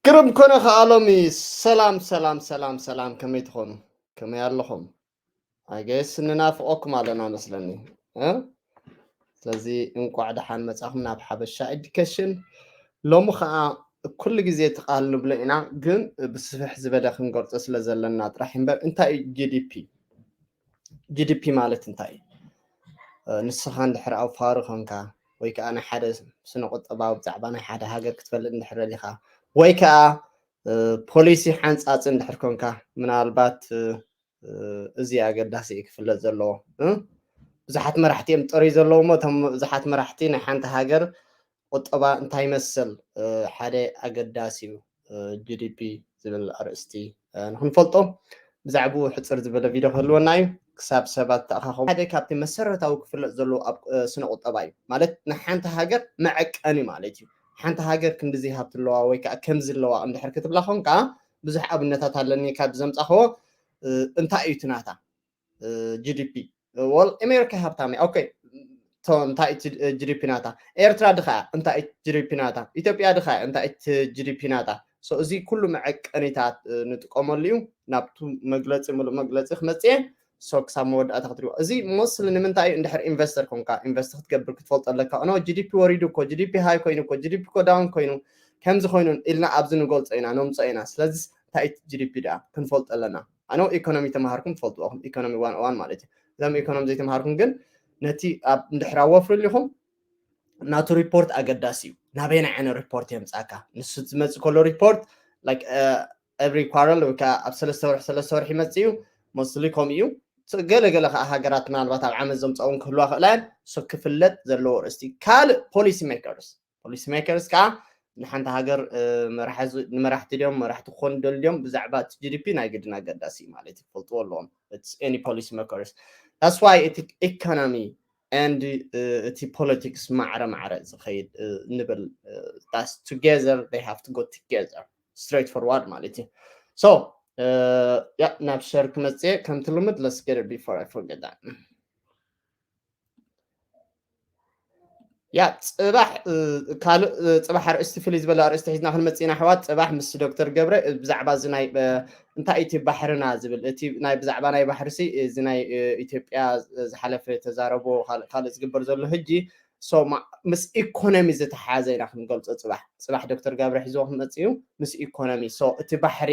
ግርም ኮነ ከኣ ሎሚ። ሰላም ሰላም ሰላም ሰላም፣ ከመይ ትኾኑ? ከመይ ኣለኹም? ኣገስ ንናፍቆኩም ኣለና መስለኒ እ? ስለዚ እንቋዕ ደሓን መጻኹም ናብ ሓበሻ ኤዱኬሽን። ሎሚ ከኣ ኩሉ ግዜ እቲ ቃል ንብሎ ኢና፣ ግን ብስፍሕ ዝበለ ክንገልጾ ስለ ዘለና ጥራሕ እምበር፣ እንታይ እዩ ጂዲፒ? ጂዲፒ ማለት እንታይ እዩ? ንስኻ እንድሕር ኣውፋሪ ኾንካ ወይ ከዓ ናይ ሓደ ስነ ቁጠባዊ ብዛዕባ ናይ ሓደ ሃገር ክትፈልጥ እንድሕር ደሊኻ ወይ ከዓ ፖሊሲ ሓንፃፂ እንድሕር ኮንካ ምናልባት እዚ ኣገዳሲ እዩ ክፍለጥ ዘለዎ። ብዙሓት መራሕቲ እዮም ጥሪ ዘለዎም። እቶም ብዙሓት መራሕቲ ናይ ሓንቲ ሃገር ቁጠባ እንታይ ይመስል ሓደ ኣገዳሲ እዩ። ጂዲፒ ዝብል ኣርእስቲ ንክንፈልጦ ብዛዕባኡ ሕፅር ዝበለ ቪድዮ ክህልወና እዩ። ክሳብ ሰባት ተኣኻኸቡ ሓደ ካብቲ መሰረታዊ ክፍለጥ ዘለዎ ኣብ ስነ ቁጠባ እዩ። ማለት ንሓንቲ ሃገር መዐቀኒ ማለት እዩ። ሓንቲ ሃገር ክንዲዚ ሃብቲ ኣለዋ ወይ ከዓ ከምዚ ኣለዋ እንድሕር ክትብላ ኾንካ ብዙሕ ኣብነታት ኣለኒ ካብ ዘምፃኸዎ። እንታይ እዩ ትናታ ጂዲፒ? ወል ኣሜሪካ ሃብታም እያ። ኦኬ፣ እንታይ ጂዲፒ ናታ? ኤርትራ ድኻ እንታይ ጂዲፒ ናታ? ኢትዮጵያ ድኻ እንታይ ጂዲፒ ናታ? እዚ ኩሉ መዐቀኒታት ንጥቀመሉ እዩ። ናብቱ መግለፂ ምሉእ መግለፂ ክመፅእ እየ። ሶ ክሳብ መወዳእታ ክትሪኦ። እዚ ሞስሊ ንምንታይ እዩ? እንድሕር ኢንቨስተር ኮንካ ኢንቨስት ክትገብር ክትፈልጦ ኣለካ። ኖ ጂዲፒ ወሪዱ እኮ፣ ጂዲፒ ሃይ ኮይኑ እኮ፣ ጂዲፒ እኮ ዳውን ኮይኑ፣ ከምዚ ኮይኑ ኢልና ኣብዚ ንገልጾ ኢና፣ ነምጾ ኢና። ስለዚ እንታይ እቲ ጂዲፒ ደኣ ክንፈልጦ ኣለና። ኣነ ኢኮኖሚ ተማሃርኩም ትፈልጥዎ ኢኹም፣ ኢኮኖሚ ዋን ኦ ዋን ማለት እዩ። እዞም ኢኮኖሚ ዘይተማሃርኩም ግን ነቲ ኣብ እንድሕር ኣብ ወፍሪ ኣሊኹም ናቱ ሪፖርት ኣገዳሲ እዩ። ናበየናይ ዓይነት ሪፖርት የምጻካ? ንሱ ዝመጽእ ከሎ ሪፖርት like every quarter ወይ ከዓ ኣብ ሰለስተ ወርሒ ሰለስተ ወርሒ ይመጽእ እዩ። ሞስሊ ከምኡ እዩ። ገለ ገለ ከዓ ሃገራት ምናልባት ኣብ ዓመት ዘምፅኦ እውን ክህልዋ ክእላ እየን። ሶ ክፍለጥ ዘለዎ ርእስቲ ካልእ ፖሊሲ ሜከርስ ፖሊሲ ሜከርስ ከዓ ንሓንቲ ሃገር ንመራሕቲ ድዮም መራሕቲ ክኾኑ ደል ድዮም ብዛዕባ እቲ ጂዲፒ ናይ ግድን ኣገዳሲ ማለት ይፈልጥዎ ኣለዎም። ኒ ፖሊሲ ሜከርስ that's why እቲ ኢኮኖሚ and እቲ ፖለቲክስ ማዕረ ማዕረ ዝኸይድ ንብል together they have to go together straight forward ማለት እዩ። So ያ ናብ ሸር ክመፅእ ከምቲ ልምድ let's get it before I forget that። ያ ፅባሕ ካልእ ፅባሕ ኣርእስቲ ፍልይ ዝበለ ኣርእስቲ ሒዝና ክንመፅእ ኢና ኣሕዋት። ፅባሕ ምስ ዶክተር ገብረ ብዛዕባ እዚ ናይ እንታይ እቲ ባሕርና ዝብል እቲ ናይ ብዛዕባ ናይ ባሕሪ ሲ እዚ ናይ ኢትዮጵያ ዝሓለፈ ተዛረቦ ካልእ ዝግበር ዘሎ ህጂ ምስ ኢኮኖሚ ዝተሓዘ ኢና ክንገልፆ። ፅባሕ ፅባሕ ዶክተር ገብረ ሒዝዎ ክመፅእ እዩ ምስ ኢኮኖሚ። እቲ ባሕሪ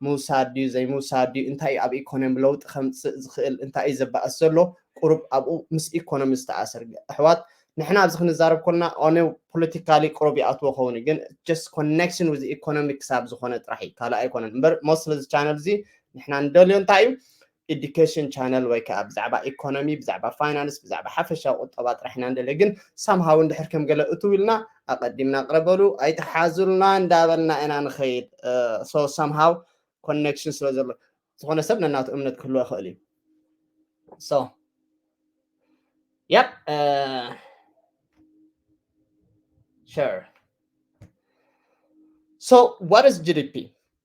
ምውሳድ ድዩ ዘይምውሳድ ድዩ እንታይ ኣብ ኢኮኖሚ ለውጢ ከምፅእ ዝኽእል እንታይ እዩ ዘባእስ ዘሎ? ቁሩብ ኣብኡ ምስ ኢኮኖሚ ዝተኣሰር ኣሕዋት ንሕና ኣብዚ ክንዛረብ ኮልና ኦነ ፖለቲካሊ ቅሩብ ይኣትዎ ኸውን ግን just connection with ኢኮኖሚ ክሳብ ዝኾነ ጥራሕ እዩ ካልእ ኣይኮነን እምበር። ሞስሊ እዚ ቻነል እዚ ንሕና ንደልዮ እንታይ እዩ? ኤዱኬሽን ቻነል ወይ ከዓ ብዛዕባ ኢኮኖሚ ብዛዕባ ፋይናንስ ብዛዕባ ሓፈሻዊ ቁጠባ ጥራሕ ኢና ንደልዮ። ግን ሳምሃው እንድሕር ከም ገለ እትው ኢልና ኣቐዲምና ቅረበሉ ኣይተሓዙልና እንዳበልና ኢና ንኸይድ። ሶ ሳምሃው ኮኔክሽን ስለ ዘሎ ዝኾነ ሰብ ነናቱ እምነት ክህልዎ ይኽእል እዩ። So yep. Sure. So what is ጂዲፒ?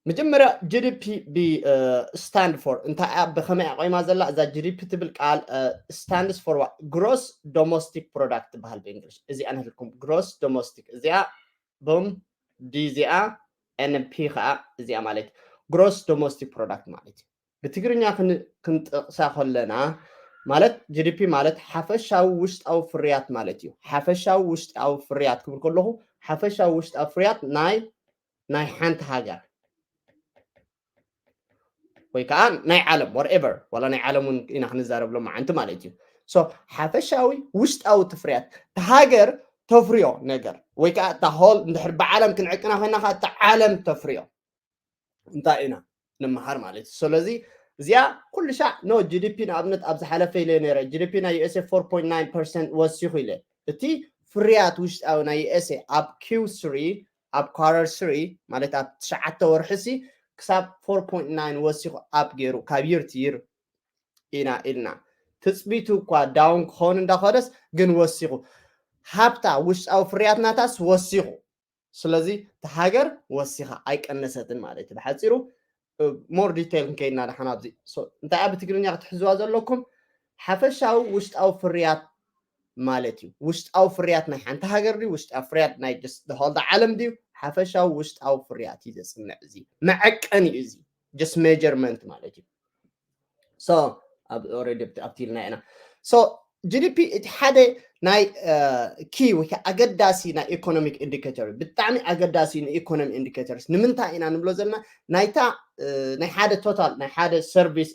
መጀመርያ ጂዲፒ ብ stand for እንታይ እያ ብኸመይ ኣቆይማ ዘላ እዛ ጂዲፒ ትብል ቃል stands for gross domestic product ትበሃል ብእንግሊሽ። እዚኣ ንህልኩም gross domestic እዚኣ ቦም ዲ እዚኣ ኤንፒ ከዓ እዚኣ ማለት gross domestic product ማለት እዩ። ብትግርኛ ክንጠቕሳ ከለና ማለት ጂዲፒ ማለት ሓፈሻዊ ውሽጣዊ ፍርያት ማለት እዩ። ሓፈሻዊ ውሽጣዊ ፍርያት ክብል ከለኹ ሓፈሻዊ ውሽጣዊ ፍርያት ናይ ናይ ሓንቲ ሃገር ወይ ከዓ ናይ ዓለም whatever ዋላ ናይ ዓለም እውን ኢና ክንዛረብ ሎማዓንቲ ማለት እዩ። So ሓፈሻዊ ውሽጣዊ ፍርያት እቲ ሃገር ተፍርዮ ነገር ወይ ከዓ እታ ሆል እንድሕር ብዓለም ክንዕቅና ኮይና ከዓ እታ ዓለም ተፍርዮ እንታይ ኢና ንምሃር ማለት እዩ። ስለዚ እዚኣ ኩሉ ሻዕ ኖ ጂዲፒ ንኣብነት ኣብ ዝሓለፈ ኢለ ነረ ጂዲፒ ናይ ዩኤስኤ four point nine percent ወሲኹ ኢለ እቲ ፍርያት ውሽጣዊ ናይ ዩኤስኤ ኣብ ኪው ስሪ ኣብ quarter ስሪ ማለት ኣብ ትሽዓተ ወርሒ ሲ ክሳብ four point nine ወሲኹ ኣብ ገይሩ ካብ ይር ትይር ኢና ኢልና ትፅቢቱ እኳ ዳውን ክኸውን እንዳኸደስ ግን ወሲኹ ሃብታ ውሽጣዊ ፍርያት ናታስ ወሲኹ። ስለዚ እቲ ሃገር ወሲኻ ኣይቀነሰትን ማለት እዩ። ብሓፂሩ more detail ክንከይድና ደሓን ኣብዚ እንታይ ኣብ ትግርኛ ክትሕዝዋ ዘለኩም ሓፈሻዊ ውሽጣዊ ፍርያት ማለት እዩ። ውሽጣዊ ፍርያት ናይ ሓንቲ ሃገር ድዩ ውሽጣዊ ፍርያት ናይ just the whole ዓለም ድዩ ሓፈሻዊ ውሽጣዊ ፍርያት እዩ ዘጽንዕ። እዚ መዐቀኒ እዩ። እዚ just measurement ማለት እዩ። So ኣብ already ኣብቲ ኢልና ኢና። So GDP እቲ ሓደ ናይ key ወይ ከዓ ኣገዳሲ ናይ economic indicator፣ ብጣዕሚ ኣገዳሲ ን economy indicators። ንምንታይ ኢና ንብሎ ዘለና? ናይታ ናይ ሓደ total ናይ ሓደ service,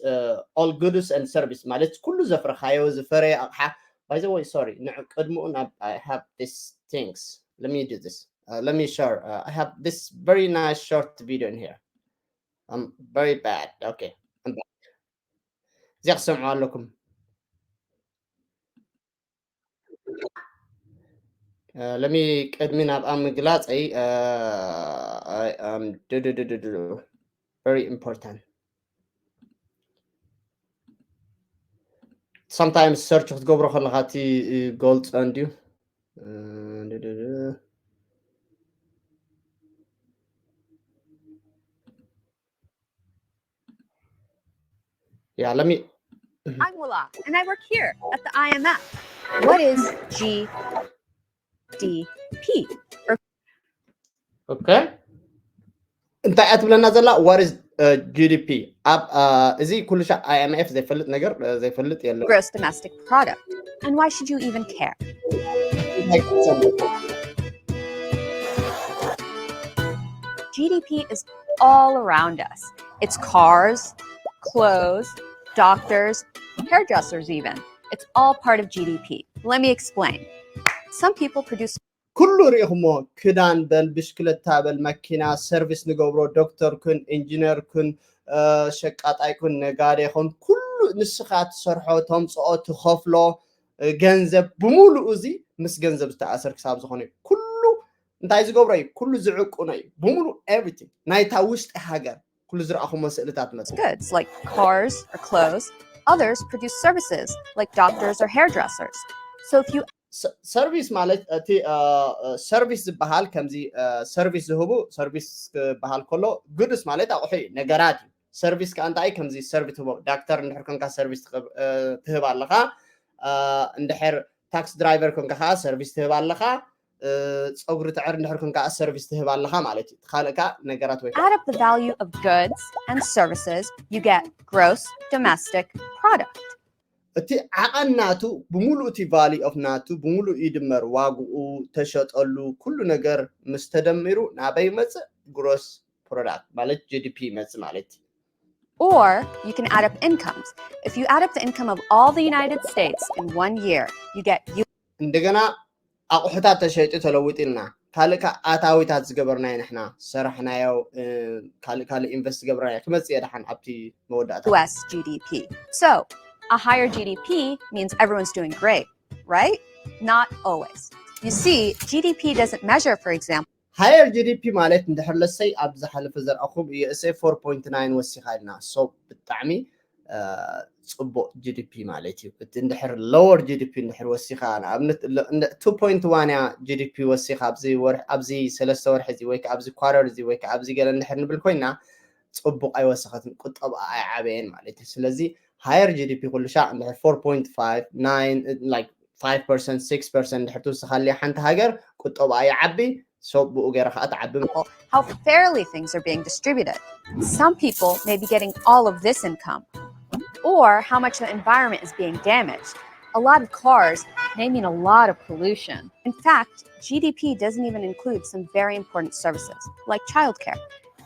all goods and service ማለት ኩሉ ዘፍረኻዮ ዝፈረየ ኣቕሓ። By the way, sorry፣ ንዕ ቅድምኡ ናብ I have this things. Let me do this. Let me share. I have this very nice short video in here. I'm very bad. Okay. I'm back. እዚኣ ክሰምዑ ኣለኩም። ለሚ ቅድሚ ናብኣ ምግላፀይ፣ very important። Sometimes search ክትገብሮ ከለካ እቲ ገልፀ እንድዩ። Yeah, let me. I'm Wala, and I work here at the I M F. What is G D P? Okay. እንታይ እያ ትብለና ዘላ? What is GDP? ኣብ እዚ ኩሉ ሻ IMF ዘይፈልጥ ነገር ዘይፈልጥ የለን። Gross domestic product. And why should you even care? G D P is all around us. It's cars, clothes, doctors, hairdressers even. It's all part of G D P. Let me explain. Some people produce ኩሉ ርኢኹሞ፣ ክዳን በል፣ ብሽክለታ በል፣ መኪና፣ ሰርቪስ ንገብሮ፣ ዶክተር ኩን፣ ኢንጂነር ኩን፣ ሸቃጣይ ኩን፣ ነጋዴ ኩን፣ ኩሉ ንስኻ ትሰርሖ፣ ተምፅኦ፣ ትኸፍሎ ገንዘብ ብምሉኡ እዚ ምስ ገንዘብ ዝተኣሰር ክሳብ ዝኾነ እዩ። ኩሉ እንታይ ዝገብሮ እዩ? ኩሉ ዝዕቁኖ እዩ። ብምሉእ everything ናይታ ውሽጢ ሃገር ኩሉ ዝረኣኹሞ ስእልታት መፅእ። Goods like cars or clothes. Others produce services like doctors or hairdressers. So if you ሰርቪስ ማለት እቲ ሰርቪስ ዝበሃል ከምዚ ሰርቪስ ዝህቡ ሰርቪስ ክበሃል ከሎ ጉድስ ማለት ኣቑሑ እዩ፣ ነገራት እዩ። ሰርቪስ ከዓ እንታይ ከምዚ ሰርቪስ ትህቦ፣ ዳክተር እንድሕር ኮንካ ሰርቪስ ትህብ ኣለኻ፣ እንድሕር ታክሲ ድራይቨር ኮንካ ከዓ ሰርቪስ ትህብ ኣለኻ፣ ፀጉሪ ትዕር እንድሕር ኮንካ ሰርቪስ ትህብ ኣለኻ ማለት እዩ። ካልእ ከዓ ነገራት ወይ add up the value of goods and services, you get gross domestic product. እቲ ዓቐን ናቱ ብምሉእ እቲ value of ናቱ ብምሉእ ይድመር፣ ዋግኡ፣ ተሸጠሉ ኩሉ ነገር ምስ ተደሚሩ ናበይ ይመፅእ? ግሮስ ፕሮዳክት ማለት GDP ይመፅእ ማለት እዩ። Or you can add up incomes. If you add up the income of all the United States in one year, you get you እንደገና ኣቑሑታት ተሸይጡ ተለዊጡ ኢልና ካልእ ኣታዊታት ዝገበርናዮ ንሕና ሰራሕናዮ ካልእ ካልእ ኢንቨስት ዝገበርናዮ ክመፅእ እየ ደሓን ኣብቲ መወዳእታ። U S G D P. So a higher G D P means everyone's doing great, right? Not always. You see, G D P doesn't measure, for example, higher GDP ማለት እንድሕር ለሰይ ኣብ ዝሓለፈ ዘርኣኹም USA four point nine ወሲኻ ኢልና። So ብጣዕሚ ፅቡቕ GDP ማለት እዩ። እቲ እንድሕር lower GDP እንድሕር ወሲኻ ንኣብነት two point one እያ GDP ወሲኻ ኣብዚ ወርሒ ኣብዚ ሰለስተ ወርሒ እዚ ወይ ከዓ ኣብዚ quarter እዚ ወይ ከዓ ኣብዚ ገለ እንድሕር ንብል ኮይና ፅቡቕ ኣይወሰኸትን፣ ቁጠባ ኣይዓበየን ማለት እዩ። ስለዚ higher GDP ኩሉ ሻዕ እንድሕር four point five nine like five percent six percent እንድሕር ትውስኻልያ ሓንቲ ሃገር ቁጠባ ይዓቢ። So ብኡ ገይራ ከዓ ትዓቢ። How fairly things are being distributed. Some people may be getting all of this income, or how much the environment is being damaged. A lot of cars may mean a lot of pollution. In fact, G D P doesn't even include some very important services, like childcare.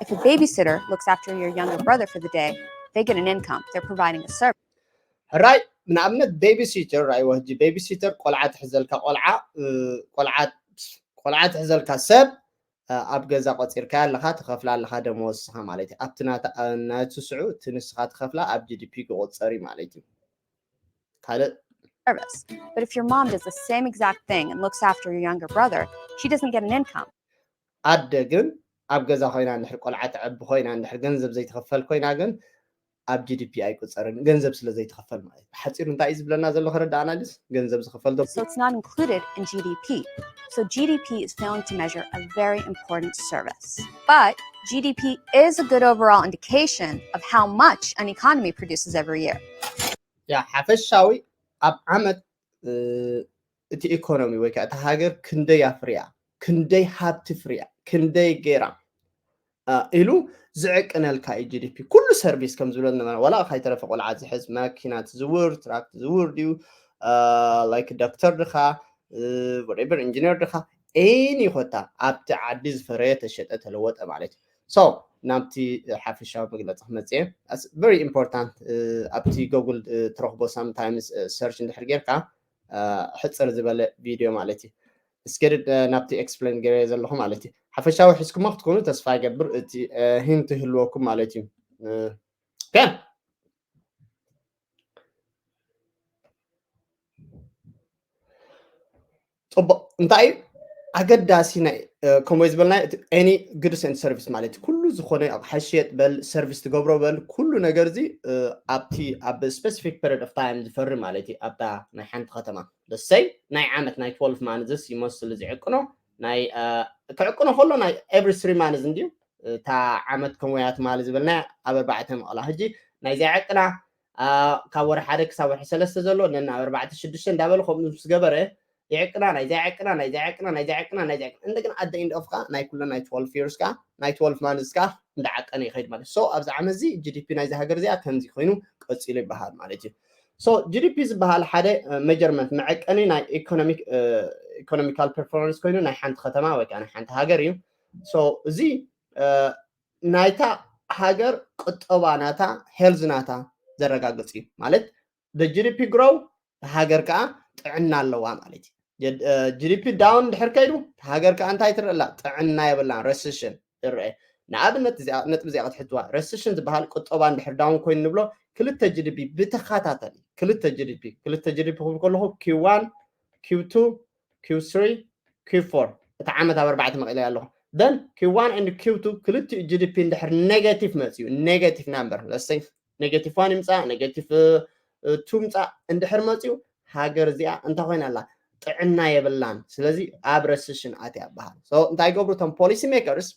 If a babysitter looks after your younger brother for the day, they get an income. They're providing a service. ሕራይ ንኣብነት ቤቢሲተር ራይዎ ሕጂ ቤቢሲተር ቆልዓ ትሕዘልካ ቆልዓ ቆልዓ ቆልዓ ትሕዘልካ ሰብ ኣብ ገዛ ቆፂርካ ኣለኻ ትኸፍላ ኣለኻ ደመወዝ ንስኻ ማለት እዩ። ኣብቲ ናቱ ስዑ እቲ ንስኻ ትኸፍላ ኣብ GDP ክቆፀር እዩ ማለት እዩ። ካልእ service. But if your mom does the same exact thing and looks after your younger brother, she doesn't get an income. ኣደ ግን ኣብ ገዛ ኮይና እንድሕር ቆልዓ ተዕቢ ኮይና እንድሕር ገንዘብ ዘይትኸፈል ኮይና ግን ኣብ GDP ኣይቁፀርን፣ ገንዘብ ስለ ዘይትኸፈል ማለት እዩ። ብሓፂሩ እንታይ እዩ ዝብለና ዘሎ ክርዳእና ድስ ገንዘብ ዝኸፈል ዶ So it's not included in G D P. So G D P is failing to measure a very important service. But G D P is a good overall indication of how much an economy produces every year. ያ ሓፈሻዊ ኣብ ዓመት እቲ ኢኮኖሚ ወይ ከዓ እታ ሃገር ክንደይ ኣፍርያ ክንደይ ሃብቲ ፍርያ፣ ክንደይ ገይራ ኢሉ ዝዕቅነልካ እዩ። ጂዲፒ ኩሉ ሰርቪስ ከም ዝብለና፣ ዋላ ካይተረፈ ቆልዓ ዝሕዝ፣ መኪና ትዝውር፣ ትራክ ትዝውር ድዩ፣ ላይክ ዶክተር ድኻ፣ ወሬቨር ኢንጂነር ድኻ፣ ኤኒ ኮታ ኣብቲ ዓዲ ዝፈረየ፣ ተሸጠ፣ ተለወጠ ማለት እዩ። ሶ ናብቲ ሓፈሻዊ መግለፂ ክመፅእ እየ። ቨሪ ኢምፖርታንት። ኣብቲ ጎግል ትረኽቦ ሳምታይምስ ሰርች እንድሕር ጌርካ፣ ሕፅር ዝበለ ቪድዮ ማለት እዩ። እስከ ናብቲ ኤክስፕሌን ገይረ ዘለኹ ማለት እዩ። ሓፈሻዊ ሒዝኩሞ ክትኮኑ ተስፋ ይገብር፣ እቲ ሂንት ይህልወኩም ማለት እዩ። ፅቡቅ። እንታይ እዩ ኣገዳሲ ናይ ከምኡ ዝበልና፣ any goods and service ማለት እዩ። ኩሉ ዝኾነ ኣቕሓ ሽየጥ በል፣ ሰርቪስ ትገብሮ በል፣ ኩሉ ነገር እዚ ኣብቲ ኣብ ስፔሲፊክ ፔሪድ ኦፍ ታይም ዝፈሪ ማለት እዩ። ኣብታ ናይ ሓንቲ ከተማ ደሰይ ናይ ዓመት ናይ ትወልፍ ማንዝስ ይመስል ዝዕቅኖ፣ ናይ ክዕቅኖ ከሎ ናይ ኤቭሪ ስሪ ማንዝ እንድዩ። እታ ዓመት ከምኡያ ትማሊ ዝበልና ኣብ ኣርባዕተ መቐላ። ሕጂ ናይዚኣ ዕቅና ካብ ወርሒ ሓደ ክሳብ ወርሒ ሰለስተ ዘሎ ነን ኣብ ኣርባዕተ ሽዱሽተ እንዳበለ ከምኡ ምስ ገበረ ይዕቅና፣ ናይዚኣ ዕቅና፣ ናይዚኣ ዕቅና፣ ናይዚኣ ዕቅና፣ ናይዚኣ ዕቅና። እንደገና ኣደ ኢንድ ኦፍ ከ ናይ ኩለን ናይ ትወልፍ ይርስ ከ ናይ ትወልፍ ማንዝ ከ እንዳዓቀነ ይኸይድ ማለት። ሶ ኣብዚ ዓመት እዚ ጂዲፒ ናይዚ ሃገር እዚኣ ከምዚ ኮይኑ ቀፂሉ ይበሃል ማለት እዩ። ሶ ጂዲፒ ዝበሃል ሓደ ሜጀርመንት መዐቀኒ ናይ ኢኮኖሚካል ፐርፎርማንስ ኮይኑ ናይ ሓንቲ ከተማ ወይ ከዓ ናይ ሓንቲ ሃገር እዩ። ሶ እዚ ናይታ ሃገር ቁጠባ ናታ፣ ሄልዝ ናታ ዘረጋግፅ እዩ ማለት ጂዲፒ ግሮው፣ ሃገር ከዓ ጥዕና ኣለዋ ማለት እዩ። ጂዲፒ ዳውን ድሕር ከይዱ ሃገር ከዓ እንታይ ትረላ? ጥዕና የብላን፣ ረስሽን ይረአ። ንኣብነት እዚኣ ነጥቢ እዚኣ ክትሕትዋ፣ ረስሽን ዝበሃል ቁጠባ እንድሕር ዳውን ኮይኑ ንብሎ ክልተ ጂዲፒ ብተኸታተሊ፣ ክልተ ጂዲፒ ክልተ ጂዲፒ ክብል ከለኹ ኪው ዋን፣ ኪው ቱ፣ ኪው ስሪ፣ ኪው ፎር። እቲ ዓመት ኣብ ኣርባዕተ መቒለ ኣለኹ። Then ኪው ዋን and ኪው ቱ ክልቲኡ ጂዲፒ እንድሕር ኔጋቲቭ መፅዩ፣ ኔጋቲቭ ናምበር፣ ለሰይ ኔጋቲቭ ዋን ይምፃእ፣ ኔጋቲቭ ቱ ምፃእ እንድሕር መፅዩ፣ ሃገር እዚኣ እንታይ ኮይና ኣላ? ጥዕና የብላን። ስለዚ ኣብ ረስሽን ኣትያ ይበሃል። So እንታይ ይገብሩ እቶም ፖሊሲ ሜከርስ?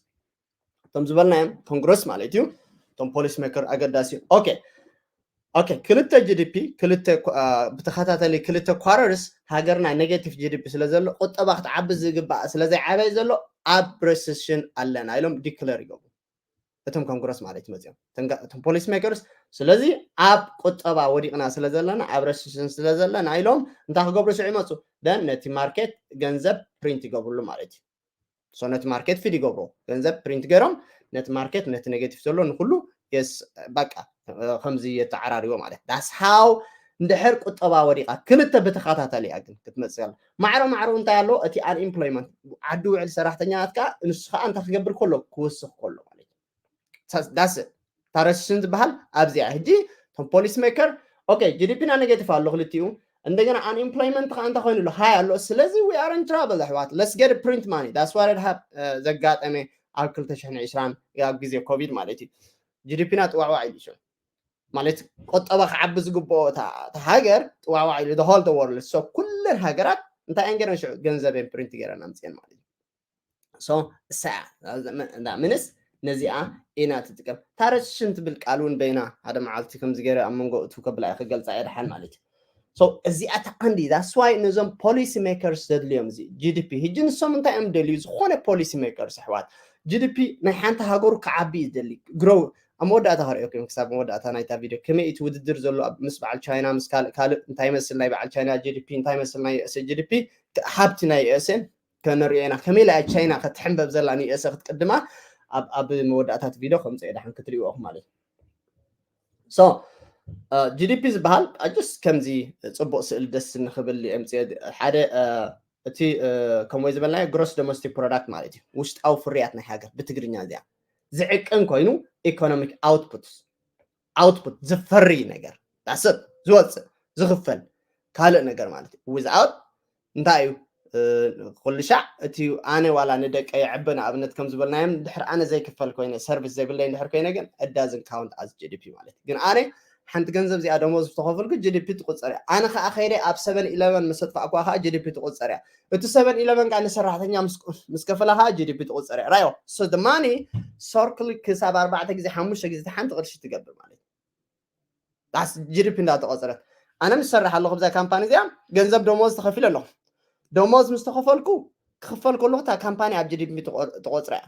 እቶም ዝበልናዮም ኮንግረስ ማለት እዩ። እቶም ፖሊሲ ሜከር ኣገዳሲ እዩ። ኦኬ ኦኬ፣ ክልተ ጂዲፒ ክልተ ብተኸታተሊ ክልተ ኳረርስ ሃገርና ኔጋቲቭ ጂዲፒ ስለ ዘሎ፣ ቁጠባ ክትዓቢ ዝግባእ ስለ ዘይዓበየ ዘሎ ኣብ ረስሽን ኣለና ኢሎም ዲክለር ይገብሩ። እቶም ኮንግረስ ማለት እዩ መፅኦም፣ እቶም ፖሊሲ ሜከርስ። ስለዚ ኣብ ቁጠባ ወዲቕና ስለ ዘለና፣ ኣብ ረስሽን ስለ ዘለና ኢሎም እንታይ ክገብሩ ሽዑ ይመፁ? ደን ነቲ ማርኬት ገንዘብ ፕሪንት ይገብርሉ ማለት እዩ። ሶ ነቲ ማርኬት ፊድ ይገብሮ፣ ገንዘብ ፕሪንት ገይሮም ነቲ ማርኬት ነቲ ኔጌቲቭ ዘሎ ንኩሉ የስ በቃ ከምዚ የተዓራሪቦ ማለት። ዳስ ሃው እንድሕር ቁጠባ ወዲቓ ክልተ ብተኸታተሊ እያ ግን ክትመፅእ ያለ። ማዕሮ ማዕሮ እንታይ ኣሎ? እቲ ኣንኤምፕሎይመንት ዓዲ ውዕል ሰራሕተኛታት ከዓ ንሱ ከዓ እንታይ ክገብር ከሎ? ክውስኽ ከሎ ማለት እዩ። ዳስ ታረስሽን ዝበሃል ኣብዚኣ ሕጂ እቶም ፖሊሲ ሜከር ኦኬ ጂዲፒና ኔጌቲቭ ኣሎ ክልቲኡ፣ እንደገና ኣንኤምፕሎይመንት ከዓ እንታይ ኮይኑ ኣሎ? ሃይ ኣሎ። ስለዚ we are in trouble ኣሕዋት። Let's get print money። That's what had hap- ዘጋጠመ ኣብ ክልተ ሽሕን ዕስራን ኣብ ግዜ ኮቪድ ማለት እዩ። ጂዲፒና ጥዋዕዋዕ ኢሉ ሽዑ ማለት ቁጠባ ክዓቢ ዝግብኦ እታ ሃገር ጥዋዕዋዕ ኢሉ the whole the world። So ኩለን ሃገራት እንታይ እየን ገይረን ሽዑ? ገንዘብ እየን ፕሪንት ገይረን ኣምፅአን ማለት እዩ። So እሳ እያ ምንስ ነዚኣ ኢና ትጥቀም። ታረስሽን ትብል ቃል እውን በይና ሓደ መዓልቲ ከምዚ ገይረ ኣብ መንጎ እቱ ከብላ እየ ክገልፃ እየ ድሓን ማለት እዩ። So እዚኣ ተዓንዲ that's why ነዞም ፖሊሲ ሜከርስ ዘድልዮም እዚ ጂዲፒ ሕጂ ንሶም እንታይ እዮም ደልዩ? ዝኾነ ፖሊሲ ሜከርስ ኣሕዋት ጂዲፒ ናይ ሓንቲ ሃገሩ ክዓቢ እዩ ደሊ ግሮው ኣብ መወዳእታ ከርእየኩም ክሳብ መወዳእታ ናይታ ቪድዮ ከመይ እቲ ውድድር ዘሎ ምስ በዓል ቻይና ምስ ካልእ ካልእ እንታይ ይመስል ናይ በዓል ቻይና ጂዲፒ እንታይ ይመስል ናይ ዩኤስኤ ጂዲፒ ሃብቲ ናይ ዩኤስኤ ከነሪኦ ኢና ከመይ ኢላ ቻይና ክትሕንበብ ዘላ ንዩኤስኤ ክትቅድማ ኣብ መወዳእታት ቪድዮ ከምፅኦ ደሓን ክትሪእዎ ኢኹም ማለት እዩ። So ጂዲፒ ዝበሃል just ከምዚ ፅቡቅ ስእሊ ደስ ንክብል የምፅኦ ሓደ እቲ ከምኡ ዝበልናዮ ግሮስ ዶሜስቲክ ፕሮዳክት ማለት እዩ ውሽጣዊ ፍርያት ናይ ሃገር ብትግርኛ እዚኣ ዝዕቅን ኮይኑ ኢኮኖሚክ ኣውትፑት ኣውትፑት ዝፈሪ ነገር ዳሰብ ዝወፅእ ዝኽፈል ካልእ ነገር ማለት እዩ። ዊዝኣውት እንታይ እዩ ኩሉ ሻዕ እቲ ኣነ ዋላ ንደቀ የዕበ ንኣብነት ከም ዝበልናዮም ድሕር ኣነ ዘይክፈል ኮይነ ሰርቪስ ዘይብለይ ድሕር ኮይነ ግን እዳዝን ካውንት ኣዝ ጂዲፒ ማለት እዩ። ግን ኣነ ሓንቲ ገንዘብ እዚኣ ደሞዝ ዝተኸፈልኩ ጂዲፒ ትቁፀር እያ። ኣነ ከዓ ከይደ ኣብ ሰቨን ኢለቨን ምስ ኣጥፋእኳ ከዓ ጂዲፒ ትቁፀር እያ። እቲ ሰቨን ኢለቨን ከዓ ንሰራሕተኛ ምስ ከፈላ ከዓ ጂዲፒ ትቁፀር እያ። ራዮ ሶ ማኒ ሰርክል ክሳብ ኣርባዕተ ግዜ ሓሙሽተ ግዜ ሓንቲ ቅርሺ ትገብር ማለት እዩ። ዳስ ጂዲፒ እንዳተቆፀረት ኣነ ምስ ሰርሕ ኣለኹ ብዛ ካምፓኒ እዚኣ ገንዘብ ደሞዝ ተኸፊለ ኣለኹ። ደሞዝ ምስ ተኸፈልኩ ክኽፈል ከለኹ እታ ካምፓኒ ኣብ ጂ ዲ ፒ ትቖ- ትቖፅራ እያ።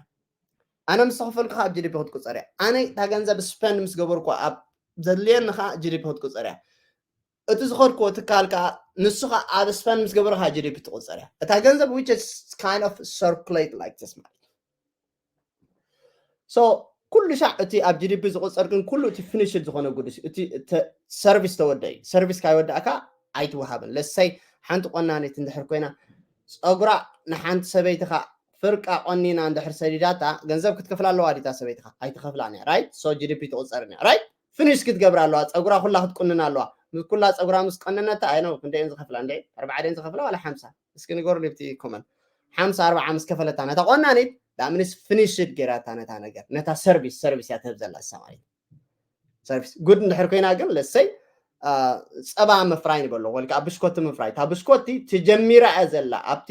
ኣነ ምስ ተኸፈልኩ ከዓ ኣብ ጂ ዲ ፒ ክትቁፀር እያ። ኣነ እታ ገንዘብ ስፐንድ ምስ ገበርኩ ኣብ ዘድልየኒ ከዓ ጂ ዲ ፒ ክትቁፀር እያ። እቲ ዝኸድኩዎ ትካል ከዓ ንሱ ከዓ ኣብ ስፐንድ ምስ ገበረ ከዓ ጂ ዲ ፒ ትቁፀር እያ። እታ ገንዘብ which is kind of circulate like this ማለት እዩ። So ኩሉ ሻዕ እቲ ኣብ ጂ ዲ ፒ ዝቁፀር ግን ኩሉ እቲ ፊኒሽድ ዝኾነ ጉድስ እዩ። እቲ ተ- ሰርቪስ ተወደ እዩ። ሰርቪስ ካይወዳእካ ኣይትወሃብን። ለሰይ ሓንቲ ቆናኒት እንድሕር ኮይና ፀጉራ ንሓንቲ ሰበይትኻ ፍርቃ ቆኒና እንድሕር ሰዲዳታ ገንዘብ ክትከፍላ ኣለዋ ዲታ ሰበይትኻ ኣይትኸፍላን እያ። ራይት ሶ ጂ ዲ ፒ ትቁፀርን እያ። ራይት ፊኒሽ ክትገብራ ኣለዋ። ፀጉራ ኩላ ክትቁንን ኣለዋ። ምስ ኩላ ፀጉራ ምስ ቀነነታ ኣይ ነው ክንደየን ዝኸፍላ እንደ ኣርባዓ ደን ዝኸፍላ ዋላ ሓምሳ እስኪ ንገሩ ሊብቲ ኮመን ሓምሳ ኣርባዓ ምስ ከፈለታ ነታ ቆናኒት ዳምኒስ ፊኒሽድ ገይራታ ነታ ነገር ነታ ሰርቪስ ሰርቪስ እያ ትህብ ዘላ እሳ ማለት ሰርቪስ ጉድ እንድሕር ኮይና ግን ለሰይ ፀባ ምፍራይ ንበሎ ወይ ከዓ ብሽኮቲ ምፍራይ እታ ብሽኮቲ ትጀሚራ እያ ዘላ ኣብቲ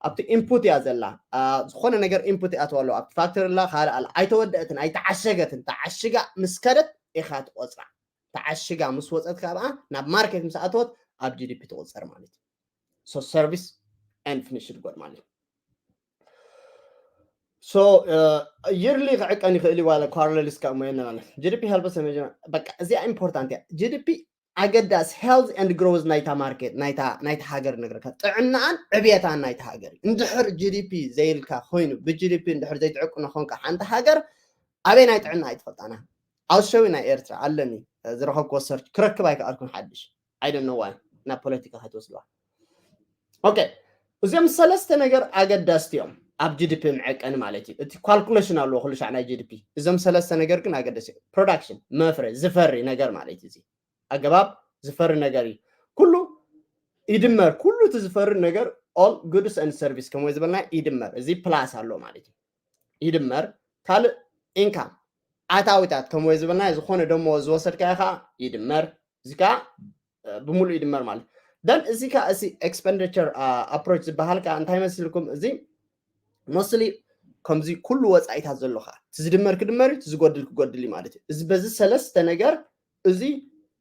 ኣብቲ ኢንፑት እያ ዘላ ዝኾነ ነገር ኢንፑት እያ ትበሎ ኣብቲ ፋክተሪ ላ ካልእ ኣላ ኣይተወደአትን ኣይተዓሸገትን ተዓሽጋ ምስ ከደት ኢኻ ትቆፅራ ተዓሽጋ ምስ ወፀት ካብኣ ናብ ማርኬት ምስ ኣተወት ኣብ ጂ ዲ ፒ ትቁፀር ማለት እዩ so service and finished good ማለት so yearly ክዕቀን ይኽእል እዩ ዋለ quarterly እስካ እሞ የነ ማለት ጂ ዲ ፒ help us በቃ እዚኣ ኢምፖርታንት እያ ጂ ዲ ፒ ኣገዳስ health and growth ናይታ ማርኬት ናይታ ናይታ ሃገር ነግረካ ጥዕናኣን ዕብየታን ናይታ ሃገር እዩ እንድሕር ጂ ዲ ፒ ዘይልካ ኮይኑ ብ ጂ ዲ ፒ እንድሕር ዘይትዕቅኖ ኮንካ ሓንቲ ሃገር ኣበይ ናይ ጥዕና ኣይትፈልጣና ኣውሸዊ ናይ ኤርትራ ኣለኒ ዝረኸብክዎ ሰርች ክረክብ ኣይከኣልኩን ሓድሽ ኣይደነዋይ ናብ ፖለቲካ ከይትወስድዋ ኦኬ እዚኦም ሰለስተ ነገር ኣገዳስቲ እዮም ኣብ ጂ ዲ ፒ መዐቀኒ ማለት እዩ እቲ ካልኩሌሽን ኣለዎ ኩሉ ሻዕ ናይ ጂ ዲ ፒ እዞም ሰለስተ ነገር ግን ኣገዳሲ እዮም ፕሮዳክሽን መፍረ ዝፈሪ ነገር ማለት እዩ ኣገባብ ዝፈሪ ነገር እዩ ኩሉ ይድመር ኩሉ እቲ ዝፈሪ ነገር all goods and service ከምኡ ዝበልና ይድመር እዚ ፕላስ ኣሎ ማለት እዩ ይድመር ካልእ ኢንካም ኣታዊታት ከምኡ ዝበልና ዝኾነ ደሞ ዝወሰድካዮ ከዓ ይድመር እዚ ከዓ ብምሉእ ይድመር ማለት ደን እዚ ከዓ እዚ expenditure approach ዝበሃል ከዓ እንታይ መሲልኩም እዚ mostly ከምዚ ኩሉ ወፃኢታት ዘሎ ከዓ እቲ ዝድመር ክድመር እዩ እቲ ዝጎድል ክጎድል እዩ ማለት እዩ እዚ በዚ ሰለስተ ነገር እዚ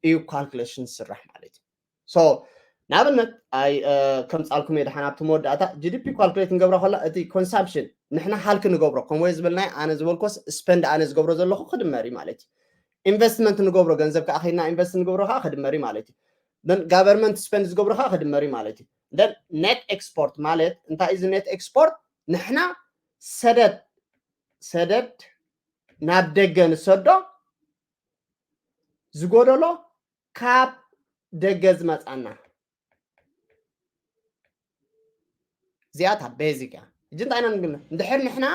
እዩ ካልኩሌሽን ዝስራሕ ማለት እዩ so ንኣብነት ኣይ ከምፃልኩም እየ ድሓን ኣብቲ መወዳእታ ጂ ዲ ፒ ካልኩሌት ንገብራ ከላ እቲ ኮንሳምፕሽን ንሕና ሃልክ ንገብሮ ከምኡ ዝበልናይ ኣነ ዝበልኮስ ስፐንድ ኣነ ዝገብሮ ዘለኹ ክድመር እዩ ማለት እዩ ኢንቨስትመንት ንገብሮ ገንዘብ ከዓ ከይድና ኢንቨስት ንገብሮ ከዓ ክድመር እዩ ማለት እዩ then government spend ዝገብሮ ከዓ ክድመር እዩ ማለት እዩ then net export ማለት እንታይ እዚ net export ንሕና ሰደድ ሰደድ ናብ ደገ ንሰዶ ዝጎደሎ ካብ ደገ ዝመፃና እዚኣታ ቤዚክ እያ ሕጂ እንታይ ኢና ንግምት እንድሕር ንሕና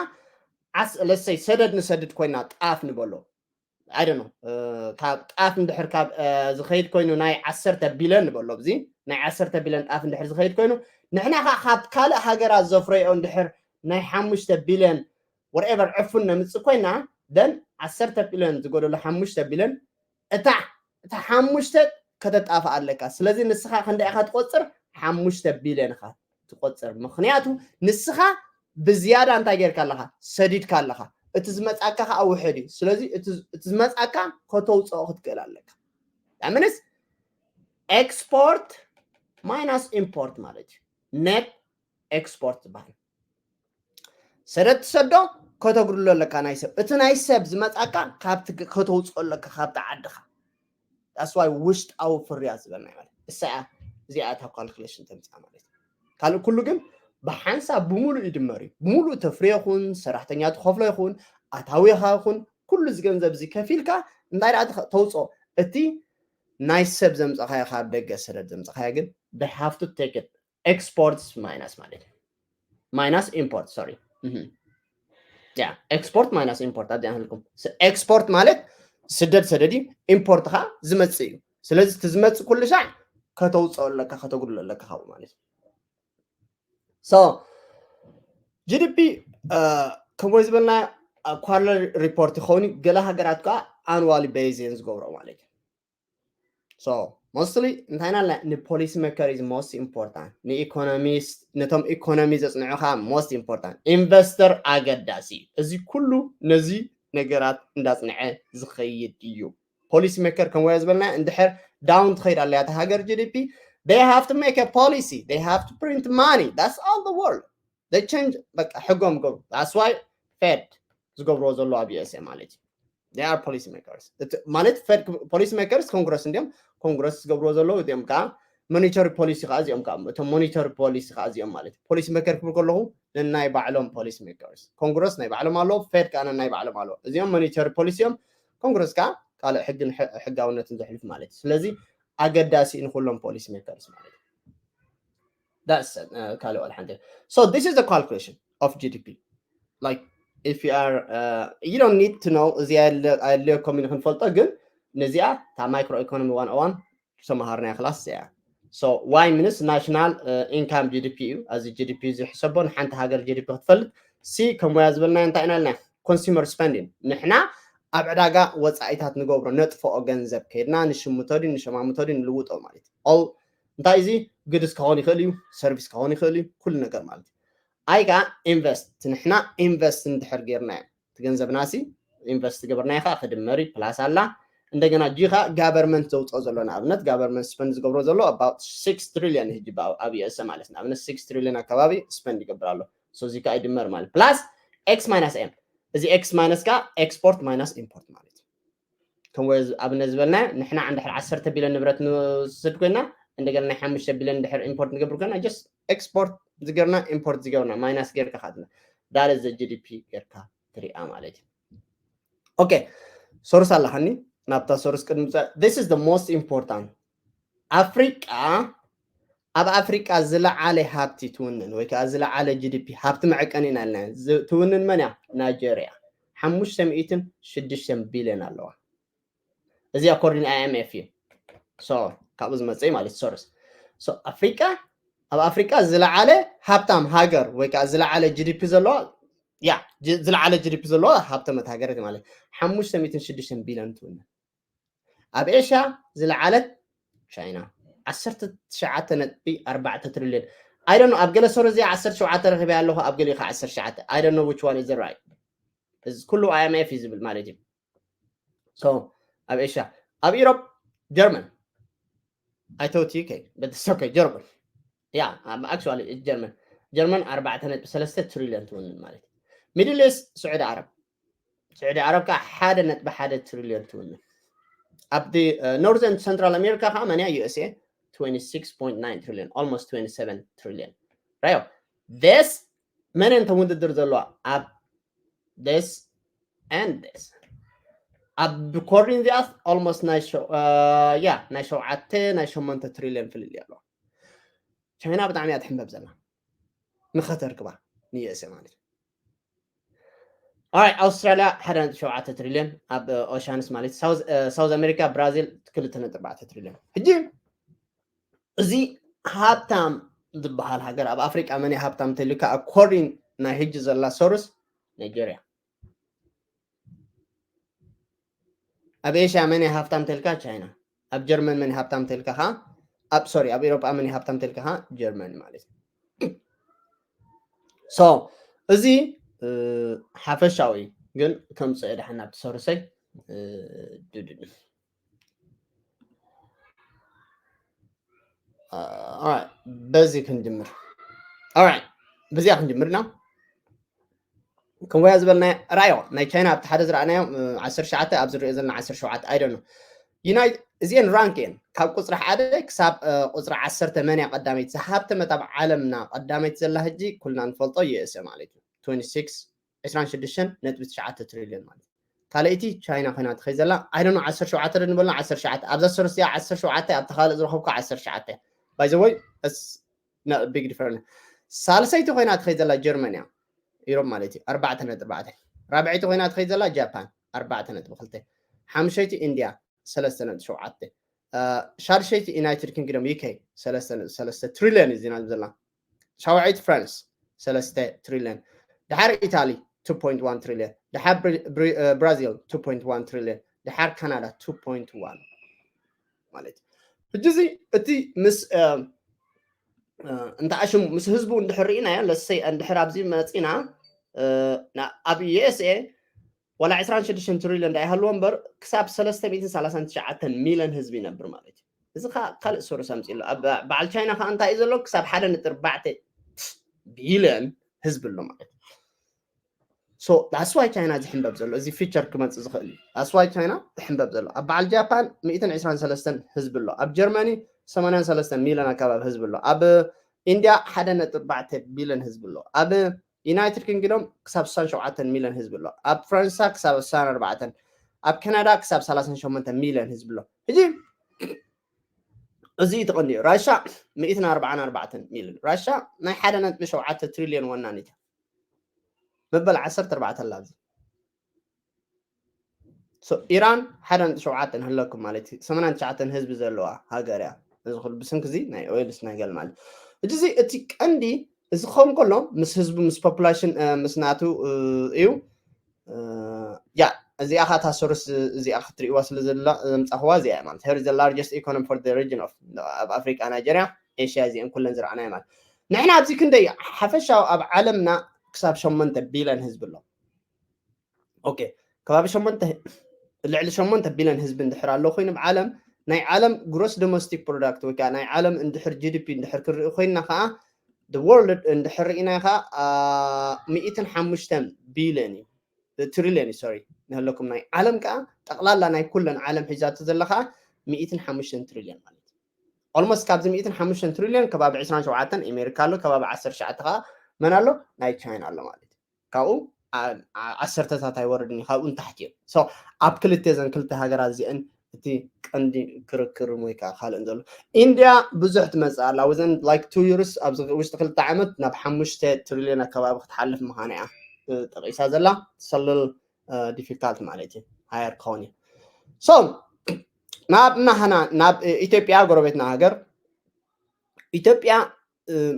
ዓስ ለሰይ ሰደድ ንሰድድ ኮይና ጣፍ ንበሎ ኣይደኖ ካብ ጣፍ እንድሕር ካብ ዝኸይድ ኮይኑ ናይ ዓሰርተ ቢልዮን ንበሎ እዚ ናይ ዓሰርተ ቢልዮን ጣፍ እንድሕር ዝኸይድ ኮይኑ ንሕና ከዓ ካብ ካልእ ሃገራት ዘፍረዮ እንድሕር ናይ ሓሙሽተ ቢልዮን whatever ዕፉን ነምፅእ ኮይና then ዓሰርተ ቢልዮን ዝጎደሎ ሓሙሽተ ቢልዮን እታ እታ ሓሙሽተ ከተጣፍእ ኣለካ ስለዚ ንስኻ ክንደይ ኢኻ ትቆፅር ሓሙሽተ ቢልዮን ኢኻ ትቆፅር ምክንያቱ ንስኻ ብዝያዳ እንታይ ጌርካ ኣለኻ ሰዲድካ ኣለኻ እቲ ዝመፃካ ከዓ ውሕድ እዩ ስለዚ እቲ ዝመፃካ ከተውፅኦ ክትክእል ኣለካ ምንስ ኤክስፖርት ማይናስ ኢምፖርት ማለት እዩ net export ዝበሃል ሰደድ ትሰዶ ከተጉድሎ ኣለካ ናይ ሰብ እቲ ናይ ሰብ ዝመፃካ ካብቲ ከተውፅኦ ኣለካ ካብቲ ዓድኻ that's why ውሽጣዊ ፍርያት ዝበልና ማለት እሳ እዚኣ እታ ካልኩሌሽን ተምፅኣ ማለት ካልእ ኩሉ ግን ብሓንሳብ ብምሉእ ይድመር እዩ ብምሉእ ተፍርዮ ይኹን ሰራሕተኛ ትኸፍሎ ይኹን ኣታዊኻ ይኹን ኩሉ እዚ ገንዘብ እዚ ከፊልካ እንታይ ደኣ ተውፅኦ እቲ ናይ ሰብ ዘምፀኻዮ ካብ ደገ ሰደድ ዘምፀኻዮ ግን they have to take it exports minus ማለት እዩ minus import sorry yeah export minus import ኣዚኣ ህልኩም export ማለት ስደድ ሰደድ እዩ ኢምፖርት ኻ ዝመፅእ እዩ ስለዚ እቲ ዝመፅእ ኩሉ ሻዕ ከተውፅኦ ኣለካ ከተጉድሎ ኣለካ ካብኡ ማለት እዩ so ጂ ዲ ፒ ከምኡ ዝበልና quarterly report ይኸውን ገለ ሃገራት ከዓ annually based ዝገብሮ ማለት እዩ so mostly እንታይ ኢና ን policy maker is most important ን economist ነቶም ኢኮኖሚ ዘፅንዑ ከዓ most important ኢንቨስተር ኣገዳሲ እዩ እዚ ኩሉ ነዚ ነገራት እንዳፅንዐ ዝኸይድ እዩ policy maker ከም ወያ ዝበልና እንድሕር down ትኸይድ ኣለያ እታ ሃገር ጂ ዲ ፒ They have to make a policy. They have to print money. That's all the world. They change በቃ ሕጎም ገብሩ። That's why Fed ዝገብርዎ ዘሎ ኣብ USA ማለት እዩ። They are policy makers ማለት Fed policy makers ኮንግረስ እንዲም ኮንግረስ ዝገብርዎ ዘለዉ እዚኦም ከዓ monetary policy ከዓ እዚኦም ከዓ እቶም monetary policy ከዓ እዚኦም ማለት policy maker ክብል ከለኹ ነናይ ባዕሎም policy makers ኮንግረስ ናይ ባዕሎም ኣለዎ Fed ከዓ ነናይ ባዕሎም ኣለዎ እዚኦም monetary policy እዮም ኮንግረስ ከዓ ካልእ ሕግን ሕጋውነትን ዘሕልፍ ማለት እዩ ስለዚ ኣገዳሲ ንኩሎም policy makers ማለት እዩ ካልእ ዋላ ሓንቲ so this is the calculation of GDP like if you are uh, you don't need to know እዚ ኣየድልየኩም ኢሉ ክንፈልጦ ግን ነዚኣ እታ micro economy one oh one ዝተምሃርናያ class እያ so why ምንስ national income GDP እዩ ኣብዚ GDP ዝሕሰቦ ንሓንቲ ሃገር GDP ክትፈልጥ ሲ ከሙያ ዝበልና እንታይ ኢና ኢልና consumer spending ንሕና ኣብ ዕዳጋ ወፃኢታት ንገብሮ ነጥፍኦ ገንዘብ ከይድና ንሽምቶ ድዩ ንሸማምቶ ድዩ ንልውጦ ማለት እዩ እንታይ እዚ ግድስ ክኸውን ይኽእል እዩ service ክኸውን ይኽእል እዩ ኩሉ ነገር ማለት እዩ ኣይ ከዓ invest ንሕና invest እንድሕር ጌርናዮ እቲ ገንዘብና ሲ invest ዝገበርናዮ ከዓ ክድመር እዩ plus ኣላ እንደገና ጂ ከዓ government ዘውፅኦ ዘሎ ንኣብነት government spend ዝገብሮ ዘሎ about six trillion ሕጂ ኣብ USA ማለት ንኣብነት six trillion ኣካባቢ spend ይገብር ኣሎ so እዚ ከዓ ይድመር ማለት plus x minus m እዚ x minus ከዓ export minus import ማለት እዩ ከም ኣብነት ዝበልና ንሕና እንድሕር ዓሰርተ ቢልዮን ንብረት ንወስድ ኮይና እንደገና ናይ ሓሙሽተ ቢልዮን እንድሕር import ንገብር ኮይና just export ዝገርና import ዝገርና minus ጌርካ ካትና that is the GDP ጌርካ ትሪኣ ማለት እዩ okay source ኣለኻኒ ናብታ source ቅድሚ this is the most important ኣፍሪቃ ኣብ ኣፍሪቃ ዝለዓለ ሃብቲ ትውንን ወይ ከዓ ዝለዓለ GDP ሃብቲ መዐቀኒ ኢና ኢልና ትውንን መን እያ ናይጀርያ ሓሙሽተ ሚእትን ሽዱሽተን ቢልዮን ኣለዋ እዚ according IMF እዩ so ካብኡ ዝመፅእ ማለት source so ኣፍሪቃ ኣብ ኣፍሪቃ ዝለዓለ ሃብታም ሃገር ወይ ከዓ ዝለዓለ GDP ዘለዋ ያ ዝለዓለ GDP ዘለዋ ሃብተመት ሃገር ማለት ሓሙሽተ ሚእትን ሽዱሽተን ቢልዮን ትውንን ኣብ ኤሽያ ዝለዓለት ቻይና ዓሰርተ ትሽዓተ ነጥቢ ኣርባዕተ ትሪልዮን ኣይደኖ ኣብ ገለ ሶር እዚኣ ዓሰርተ ሸውዓተ ረኺበ ኣለኹ ኣብ ገሊኡ ከዓ ዓሰርተ ትሽዓተ ኣይደኖ which one is the right ኩሉ IMF እዩ ዝብል ማለት እዩ so ኣብ ኤሽያ ኣብ ኢሮፕ ጀርመን I thought UK but it's okay ጀርመን yeah actually ጀርመን ጀርመን ኣርባዕተ ነጥቢ ሰለስተ ትሪልዮን ትውንን ማለት እዩ Middle East ስዑዲ ዓረብ ስዑዲ ዓረብ ከዓ ሓደ ነጥቢ ሓደ ትሪልዮን ትውንን ኣብ Northern Central America ከዓ መን እያ USA twenty-six point nine trillion almost twenty-seven trillion right this መን እየን ተውድድር ዘለዋ ኣብ this and this ኣብ ኮሪን ዚኣስ almost ናይ yeah ናይ ሸውዓተ ናይ ሸሞንተ ትሪልዮን ፍልልይ ኣለዋ ቻይና ብጣዕሚ እያ ትሕንበብ ዘላ ንኸተርክባ ንየእሰ ማለት እዩ ኣውስትራልያ ሓደ ነጥቢ ሸውዓተ ትሪልዮን ኣብ ኦሻንስ ማለት ሳውዝ ኣሜሪካ ብራዚል ክልተ ነጥቢ ኣርባዕተ ትሪልዮን ሕጂ እዚ ሃብታም ዝበሃል ሃገር ኣብ ኣፍሪቃ መን ሃብታም ተልካ ኣኮርዲን ናይ ሕጂ ዘላ ሶርስ ናይጀርያ ኣብ ኤሽያ መን ሃብታም ተልካ ቻይና ኣብ ጀርመን መን ሃብታም ተልካ ካ ኣብ ሶሪ ኣብ ኤሮጳ መን ሃብታም ተልካ ካ ጀርመን ማለት እዩ so እዚ ሓፈሻዊ ግን ከምፅኦ ድሓን ኣብቲ ሰርሰይ ድድድ በዚ ክንጅምር በዚኣ ክንጅምር ኢና ከምወያ ዝበልናዮ ራዮ ናይ ቻይና ኣብቲ ሓደ ዝረኣናዮ ዓሰርተ ትሽዓተ ኣብ ዝሪኦ ዘለና ዓሰርተ ሸውዓተ ኣይደኖ እዚአን ራንክ እየን ካብ ቁፅሪ ሓደ ክሳብ ቁፅሪ ዓሰርተ መን እያ ቀዳመይቲ ዝሃብተመት ኣብ ዓለምና ቀዳመይቲ ዘላ ሕጂ ኩልና ንፈልጦ ዩኤስኤ ማለት እዩ ዕስራን ሽዱሽተን ነጥቢ ትሽዓተ ትሪልዮን ማለት ካልኣይቲ ቻይና ኮይና ትኸይ ዘላ ኣይደኖ ዓሰርተ ሸውዓተ ንበልና ዓሰርተ ትሽዓተ ኣብዛ ሶርስ እያ ዓሰርተ ሸውዓተ ኣብቲ ካልእ ዝረኸብኩ ዓሰርተ ትሽዓተ ባይዘወይ big difference ሳልሰይቲ ኮይና ትኸይ ዘላ ጀርመን እያ ኢሮብ ማለት እዩ ኣርባዕተ ነጥቢ ኣርባዕተ ራብዐይቲ ኮይና ትኸይ ዘላ ጃፓን ኣርባዕተ ነጥቢ ክልተ ሓምሸይቲ ኢንድያ ሰለስተ ነጥቢ ሸውዓተ ሻድሸይቲ ዩናይትድ ኪንግደም UK ሰለስተ ነጥቢ ሰለስተ ትሪልዮን እዩ ዜና ዘላ ሻውዐይቲ ፍራንስ ሰለስተ ትሪልዮን ድሓር ኢታሊ two point one ትሪልዮን ድሓር ብራዚል two point one ትሪልዮን ድሓር ካናዳ two point one ማለት ሕጂ እዚ እቲ ምስ እንተ ኣሽሙ ምስ ህዝቡ እንድሕር ርኢናዮ ለሰይ እንድሕር ኣብዚ መፂና ኣብ USA ዋላ ዕስራን ሽዱሽተን ትሪልዮን ዳ ይሃልዎ እምበር ክሳብ ሰለስተ ሚእትን ሰላሳን ትሽዓተን ሚልዮን ህዝቢ ይነብር ማለት እዩ እዚ ከዓ ካልእ ሶርስ ኣምፅእ ኣሎ። በዓል ቻይና ከዓ እንታይ እዩ ዘሎ? ክሳብ ሓደ ነጥቢ ኣርባዕተ ቢልዮን ህዝቢ ኣሎ ማለት እዩ። So that's why ቻይና ዝሕንበብ ዘሎ፣ እዚ ፊቸር ክመፅእ ዝኽእል እዩ። That's why ቻይና ዝሕንበብ ዘሎ። ኣብ በዓል ጃፓን ሚእትን ዕስራን ሰለስተን ህዝቢ ኣሎ። ኣብ ጀርመኒ ሰማንያን ሰለስተን ሚልዮን ኣካባቢ ህዝቢ ኣሎ። ኣብ ኢንድያ ሓደ ነጥቢ ኣርባዕተ ቢልዮን ህዝቢ ኣሎ። ኣብ ዩናይትድ ኪንግዶም ክሳብ ስሳን ሸውዓተን ሚልዮን ህዝቢ ኣሎ። ኣብ ፈረንሳ ክሳብ ስሳን ኣርባዕተን፣ ኣብ ካናዳ ክሳብ ሰላሳን ሸሞንተን ሚልዮን ህዝቢ ኣሎ። ሕጂ እዚ እዩ ተቐንዩ። ራሻ ሚእትን ኣርባዓን ኣርባዕተን ሚልዮን። ራሻ ናይ ሓደ ነጥቢ ሸውዓተ ትሪልዮን ወናኒት እያ። መበል ዓሰርተ ኣርባዕተ ኣላ ኣብዚ። ኢራን ሓደ ነጥቢ ሸውዓተ ንህለኩም ማለት እዩ። ሰማንያን ትሽዓተን ህዝቢ ዘለዋ ሃገር እያ። እዚ ኩሉ ብስንኪ እዚ ናይ ኦይልስ ናይ ገለ ማለት እዩ። እዚ እቲ ቀንዲ እዚ ክኸውን ከሎ ምስ ህዝቡ ምስ ፖፑላሽን ምስ ናቱ እዩ። ያ እዚኣ ኸዓ እታ ሶርስ እዚኣ ክትርእይዋ ስለ ዘላ ዘምጻኽዋ እዚኣ ማለት here is the largest economy for the region of ኣብ ኣፍሪቃ ናይጀርያ ኤሽያ እዚአን ኩለን ዝረኣናዮ ማለት ንሕና ኣብዚ ክንደይ ሓፈሻዊ ኣብ ዓለምና ክሳብ ሸሞንተ ቢልዮን ህዝቢ ኣሎ። ኦኬ ከባቢ ሸሞንተ ልዕሊ ሸሞንተ ቢልዮን ህዝቢ እንድሕር ኣሎ ኮይኑ ብዓለም ናይ ዓለም ግሮስ ዶሜስቲክ ፕሮዳክት ወይ ከዓ ናይ ዓለም እንድሕር ጂ ዲ ፒ እንድሕር ክንርኢ ኮይንና ከዓ the world እንድሕር ርኢና ከዓ ሚእትን ሓሙሽተን ቢልዮን እዩ ትሪልዮን እዩ ሶሪ ንህለኩም ናይ ዓለም ከዓ ጠቕላላ ናይ ኩለን ዓለም ሒዛቶ ዘላ ከዓ ሚእትን ሓሙሽተን ትሪልዮን ማለት እዩ። ኦልሞስት ካብዚ ሚእትን ሓሙሽተን ትሪልዮን ከባቢ ዕስራን ሸውዓተን ኣሜሪካ ኣሎ፣ ከባቢ ዓሰርተ ትሽዓተ ከዓ መን ኣሎ? ናይ ቻይና ኣሎ ማለት እዩ። ካብኡ ዓሰርተታት ኣይወርድን እዩ፣ ካብኡ ንታሕቲ እዮም። So ኣብ ክልተ ዘን ክልተ ሃገራት እዚአን እቲ ቀንዲ ክርክር ወይ ከዓ ካልእን ዘሎ ኢንድያ ብዙሕ ትመፅእ ኣላ። Within like two years ኣብዚ ውሽጢ ክልተ ዓመት ናብ ሓሙሽተ ትሪልዮን ኣከባቢ ክትሓልፍ ምዃና እያ ጠቂሳ ዘላ። ሰልል ዲፊካልት ማለት እዩ ሃየር ክኸውን እዩ። So ናብ ናህና ናብ ኢትዮጵያ ጎረቤትና ሃገር ኢትዮጵያ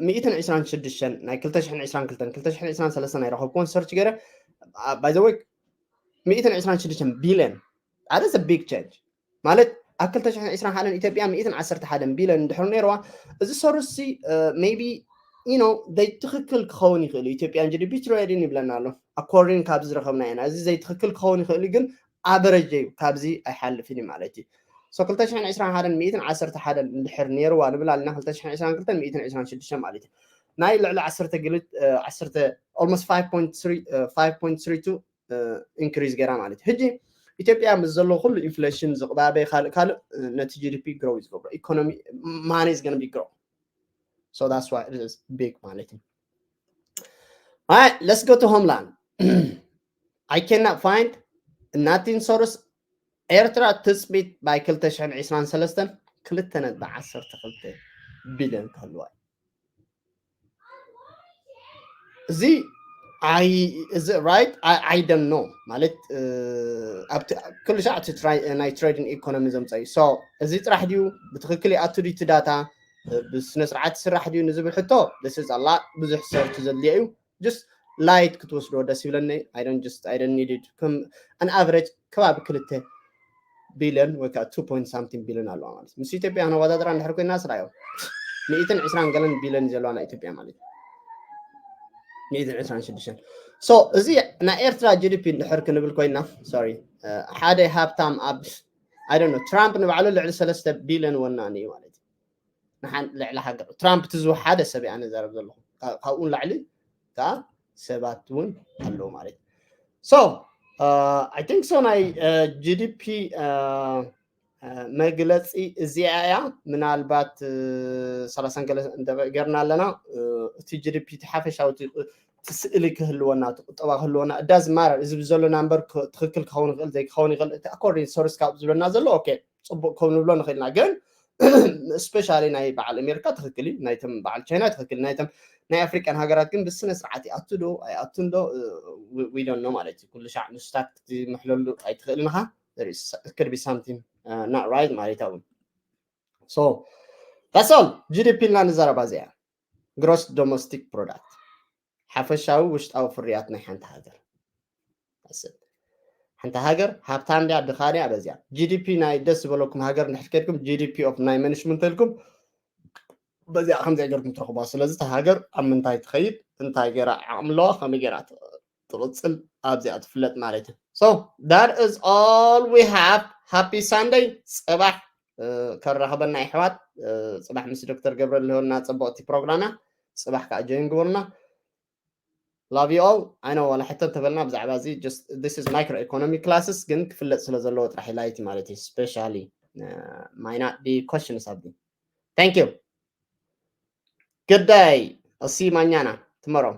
ሚእትን ዕስራን ሽዱሽተን ናይ ክልተ ሽሕን ዕስራን ክልተን ክልተ ሽሕን ዕስራን ሰለስተን ናይ ረኸብኩዎን ሰርች ገይረ by the way ሚእትን ዕስራን ሽዱሽተን ቢልዮን that is a big change ማለት ኣብ ክልተ ሽሕን ዕስራን ሓደን ኢትዮጵያ ሚእትን ዓሰርተ ሓደን ቢልዮን እንድሕር ነይርዋ እዚ ሰርች ሲ maybe you know ዘይትኽክል ክኸውን ይኽእል እዩ ኢትዮጵያን ጂ ዲ ፒ ትሬዲን ይብለና ኣሎ according ካብ ዝረኸብና ኢና እዚ ዘይትኽክል ክኸውን ይኽእል እዩ ግን ኣቨረጅ እዩ ካብዚ ኣይሓልፍን እዩ ማለት እዩ so ክልተ ሽሕን ዕስራን ሓደን ሚእትን ዓሰርተ ሓደን እንድሕር ነይርዋ ንብል ኣለና ክልተ ሽሕን ዕስራን ክልተን ሚእትን ዕስራን ሽዱሽተን ማለት እዩ ናይ ልዕሊ ዓሰርተ ግልት ዓሰርተ almost five point three five point three two increase ገይራ ማለት እዩ ሕጂ ኢትዮጵያ ምስ ዘሎ ኩሉ ኢንፍሌሽን ዝቕባበ ካልእ ካልእ ነቲ ጂ ዲ ፒ ግሮው ዝገብሮ ኢኮኖሚ ማኔ ዝገነቢ ግሮው so that's why it is big ማለት እዩ Alright, let's go to homeland. I cannot find nothing source ኤርትራ ትጽቢት by ክልተ ሽሕን ዕስራን ሰለስተን ክልተ ነጥቢ ዓሰርተ ክልተ ቢልዮን ክህልዋ እዚ እዚ right I don't know ማለት ኣብቲ ኩሉ ሻዕ ናይ ትሬዲንግ ኢኮኖሚ ዘምፀ እዩ so እዚ ጥራሕ ድዩ ብትክክል ይኣቱ ድዩ እቲ ዳታ ብስነ ስርዓት ይስራሕ ድዩ ንዝብል ሕቶ this is a lot ብዙሕ ሰርች ዘድልዮ እዩ just light ክትወስዶ ደስ ይብለኒ I don't just I don't need it ከም an average ከባቢ ክልተ ቢልዮን ወይ ከዓ two point something ቢልዮን ኣለዋ ማለት ምስ ኢትዮጵያ ክነወዳድራ እንድሕር ኮይና ስራዮ ሚእትን ዕስራን ገለን ቢልዮን ዘለዋ ናይ ኢትዮጵያ ማለት ሚእትን ዕስራን ሽዱሽተን so እዚ ናይ ኤርትራ ጂ ዲ ፒ እንድሕር ክንብል ኮይና ሶሪ ሓደ ሃብታም ኣብ I don't know ትራምፕ ንባዕሉ ልዕሊ ሰለስተ ቢልዮን ወናኒ እዩ ማለት እዩ ንሓን ልዕሊ ሃገር ትራምፕ እቲ ዝወሓደ ሰብ እያ ንዛረብ ዘለኹ ካብኡ ንላዕሊ ከዓ ሰባት እውን ኣለዉ ማለት እዩ so I think so ናይ ጂ ዲ ፒ መግለፂ እዚኣ እያ ምናልባት ሰላሳን ገለ ገርና ኣለና እቲ ጂ ዲ ፒ እቲ ሓፈሻዊ እቲ ስእሊ ክህልወና እቲ ቁጠባ ክህልወና እዳ ዝማረር እዚ ብዘሎ ናምበር ትክክል ክኸውን ይኽእል ዘይክኸውን ይኽእል እቲ ኣኮርዲን ሶርስ ካብ ዝብለና ዘሎ ኦኬ ፅቡቅ ከም ንብሎ ንኽእልና ግን ስፔሻሊ ናይ በዓል ኣሜሪካ ትክክል እዩ ናይቶም በዓል ቻይና ትክክል ናይቶም ናይ ኣፍሪቃን ሃገራት ግን ብስነ ስርዓት ይኣቱ ዶ ኣይኣቱን ዶ ዊ ዶንት ኖ ማለት እዩ ኩሉ ሻዕ ንሱታት ክትምሕለሉ ኣይትኽእልን ኢኻ could be something not right ማለት እውን so that's all ጂ ዲ ፒ ኢልና ንዛረባ እዚኣ gross domestic product ሓፈሻዊ ውሽጣዊ ፍርያት ናይ ሓንቲ ሃገር ሓንቲ ሃገር ሃብታም ድያ ድኻ ድያ በዚኣ ጂ ዲ ፒ ናይ ደስ ዝበለኩም ሃገር እንድሕር ከድኩም ጂ ዲ ፒ ኦፍ ናይ መንሽምንት ኢልኩም በዚኣ ከምዚኣ ገርኩም ትረኽቧ ስለዚ እታ ሃገር ኣብ ምንታይ ትኸይድ እንታይ ገይራ ዓቕሚ ኣለዋ ከመይ ገይራ ትቕፅል ኣብዚኣ ትፍለጥ ማለት እዩ so that is all we have happy Sunday ፅባሕ ከራኸበና ይሕዋት። ጽባሕ ምስ ዶክተር ገብረ ልህወና ጽቡቕቲ ፕሮግራም እያ። ጽባሕ ከዓ ጆይን ግበሩና። Love you all. I know ዋላ ሕቶ እንተበልና ብዛዕባ እዚ just this is micro economic classes ግን ክፍለጥ ስለ ዘለዎ ጥራሕ ኢላይቲ ማለት እዩ። Especially might not be questions ኣብቲ። Thank you. Good day. I'll see you ማኛና tomorrow.